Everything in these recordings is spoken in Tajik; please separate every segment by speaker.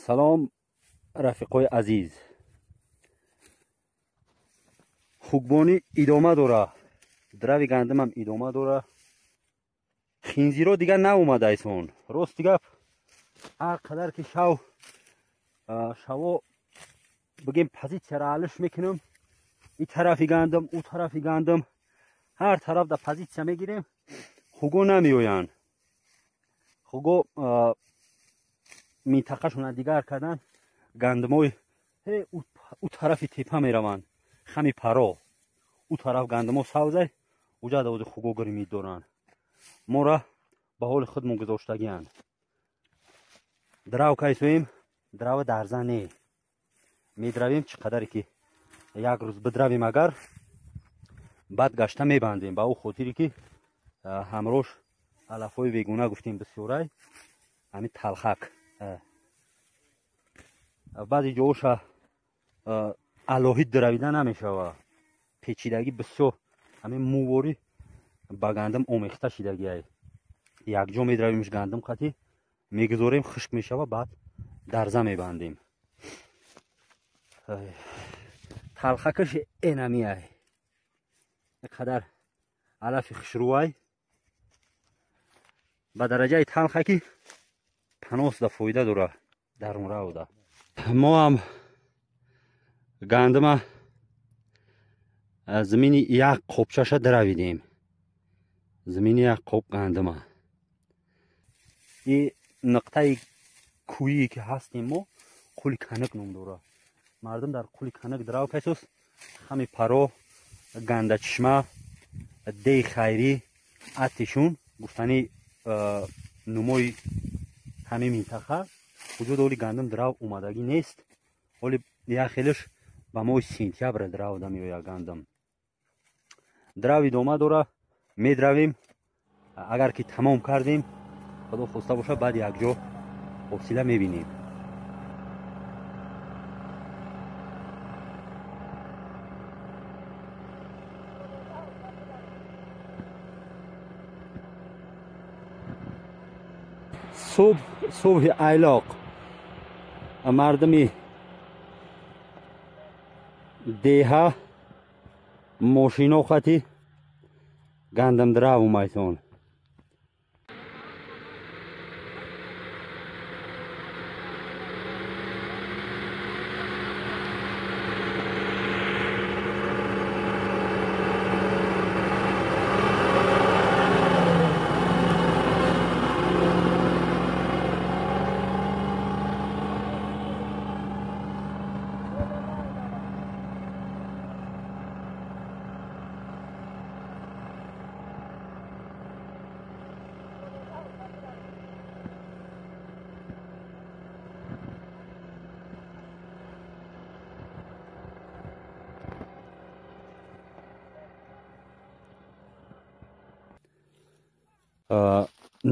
Speaker 1: Салом рафиқои азиз. Хукбонӣ идома дора. Драви гандумам идома дора. Хинзиро дигар наомадайсон. Рости гап, ҳар қадар ки шаво бигем позитсияро алиш мекунем, и тарафи гандум, ӯ тарафи гандум, ҳар тараф да позитсия мегирем, хуго намеоянд. Хуго минтақашона дигар кардан, гандумои ӯ тарафи тепа мераванд, хами паро. Ӯ тараф гандумо савзай, уҷа давози хуго гирмид доранд. Мора ба ҳоли худмон гузоштагианд. Драв кайсоем, драва дарза не. Медравем чӣ қадаре ки як рӯз бидравем, агар баъд гашта мебандем, ба ӯ хотире ки ҳамрош алафҳои бегуна гуфтем бисёрай, ҳамин талхак. Баъзе ҷоҳоша алоҳид дравида намешава, печидагӣ бисёр, ҳамин муворӣ ба гандум омехта шидагиай. Якҷо медравимш гандум қатӣ, мегузорем, хушк мешава, баъд дарза мебандем. Талхакаш энамиай, қадар алафи хушрӯай, ба дараҷаи талхаки паносда фоида дора дарунравда. Мо ҳам гандума замини як қобчаша даравидем, замини як қоб гандума. И нуқтаи кӯие ки ҳастем мо Қули Канак ном дора. Мардум дар Қули Канак драв кайсос, хами паро, гандачишма, деи хайрӣ, атишун гуфтани нумои ҳамин минтақа. Вуҷуд оли гандум драв омадагӣ нест. Оли як хелеш ба моҳи сентябр дравда меояд гандум. Драв идома дора, медравем. Агар ки тамом кардем, худо хоста бошад, баъд якҷо ҳосила мебинем. Субҳи айлоқ мардуми деҳа мошино хати гандумдрав омайсон.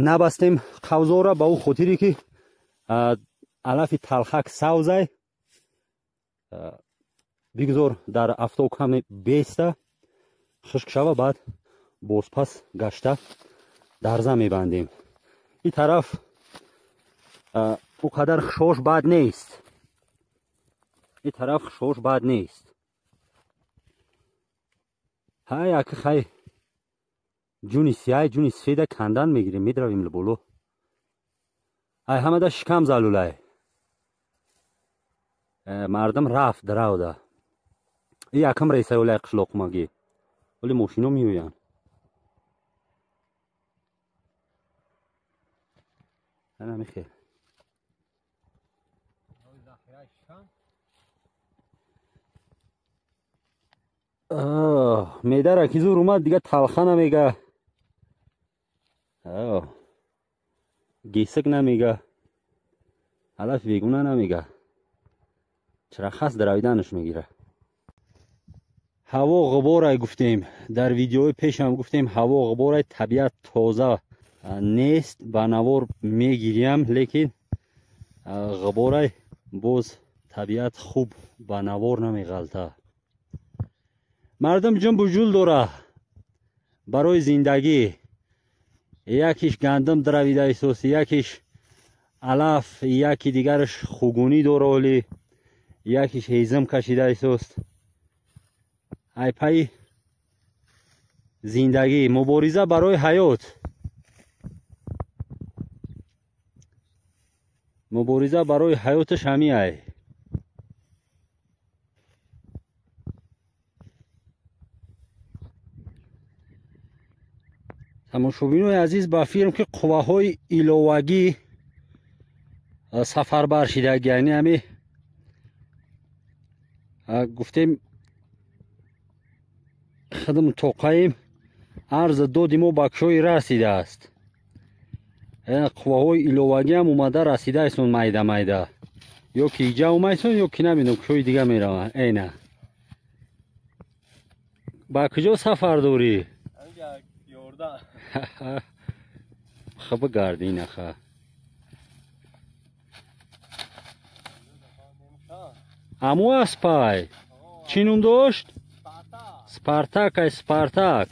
Speaker 1: Набастем қавзора ба ӯ хотире ки алафи талхак савзай, бигзор дар афтоб каме беста, хушк шава, баъд бозпас гашта дарза мебандем. Ин тараф ӯ қадар хушош бад нест, ин тараф хушош бад нест. Ҳай аки хай ҷуни сияй, ҷуни сфеда кандан мегирем, медравем боло. Ай ҳамада шикам залулай. Мардум рафт дравда. И якам рейсаёлай қишлоқумагӣ. Вале мошино меоянд. Ана михел. Медара ки зур омад, дига талха намега. Гесак намега, алаф бегуна намега, чарахас даравиданаш мегира. Ҳаво ғуборай гуфтем, дар видеои пешам гуфтем, ҳаво ғуборай, табиат тоза нест, ба навор мегирям, лекин ғуборай, боз табиат хуб ба навор намеғалта. Мардум ҷунбу ҷул дора барои зиндагӣ. Якиш гандум дравида исос, якиш Алаф, яки дигараш хугунӣ дора, оли якиш ҳезим кашида истост. Ай пайи зиндагӣ, мубориза барои ҳаёт, мубориза барои ҳаёташ ҳамин ай. Тамошобинои азиз, ба фирм ки қувваҳои иловагӣ сафарбар шидаги, яъне ҳами гуфтем хидм тоқаем, арза доди мо ба кушои расидааст. Қувваҳои иловагиам омада расидаистон майда майда, ё ки иҷа омайсон, ё ки намедонам кушои дига мераванд. Эна ба куҷо сафар дорӣ? Ха бигарди инаха. Аму аспай чӣ ном дошт? Спартак. Ай Спартак.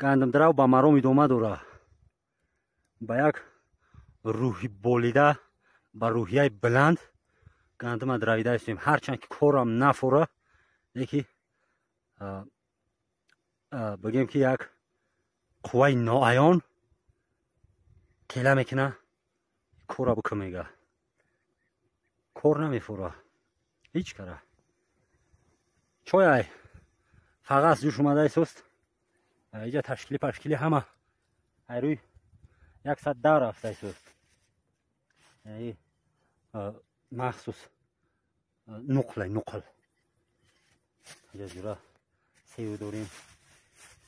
Speaker 1: Гандумдарав ба маром идома дора. Ба як рӯҳи болида, ба рӯҳияи баланд гандума дравида истем. Ҳарчанд ки корам нафора, леки бигем ки як қувваи ноаён тела мекуна, кора бикун мега. Кор намефора ҳеҷ кара. Чой ай фағас ҷӯш омада истост. Иҷа ташкили пашкили ҳама айрӯи 110 рафта истост. Махсус нуқлай нуқл. Иҷа ҷура сев дорем.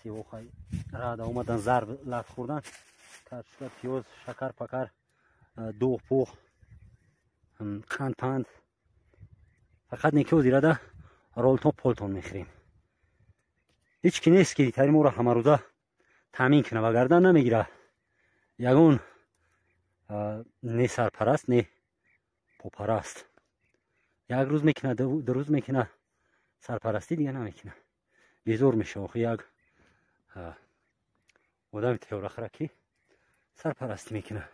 Speaker 1: Севохай рада омадан, зарб лат хӯрдан, картошка, пиёз, шакар, пакар, дуғ, пуғ, қанд, панд. Фақат некиҳо зирада ролтон полтон мехӯрем. Ҳеҷ ки нест ки тари моро ҳамарӯза таъмин кунад, вагардан намегира. Ягон не сарпараст, не попараст. Як рӯз мекунад, ду рӯз мекунад, сарпарастӣ дига намекунад. Безор мешава. Охи як одами теорахра ки сарпарастӣ мекунад.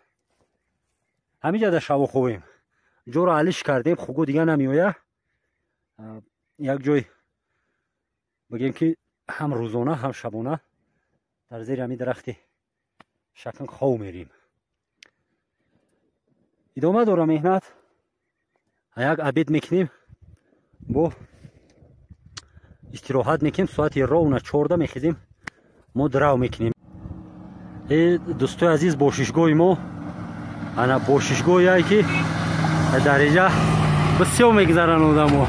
Speaker 1: Ҳамиҷа да шаво хобем. Ҷоро алиш кардем, хуго дига намеоя. Як ҷой бигем ки ҳам рӯзона ҳам шабона дар зери ҳамин дарахти шакн хов мерим. Идома дора меҳнат. Як обед мекунем, бо истироҳат мекунем. Соати ровна 14 мехезем, мо драв мекунем. Дӯстои азиз, бошишгоҳи мо ана бошишгоҳе ки дар иҷа бисёр мегузаранд одамо.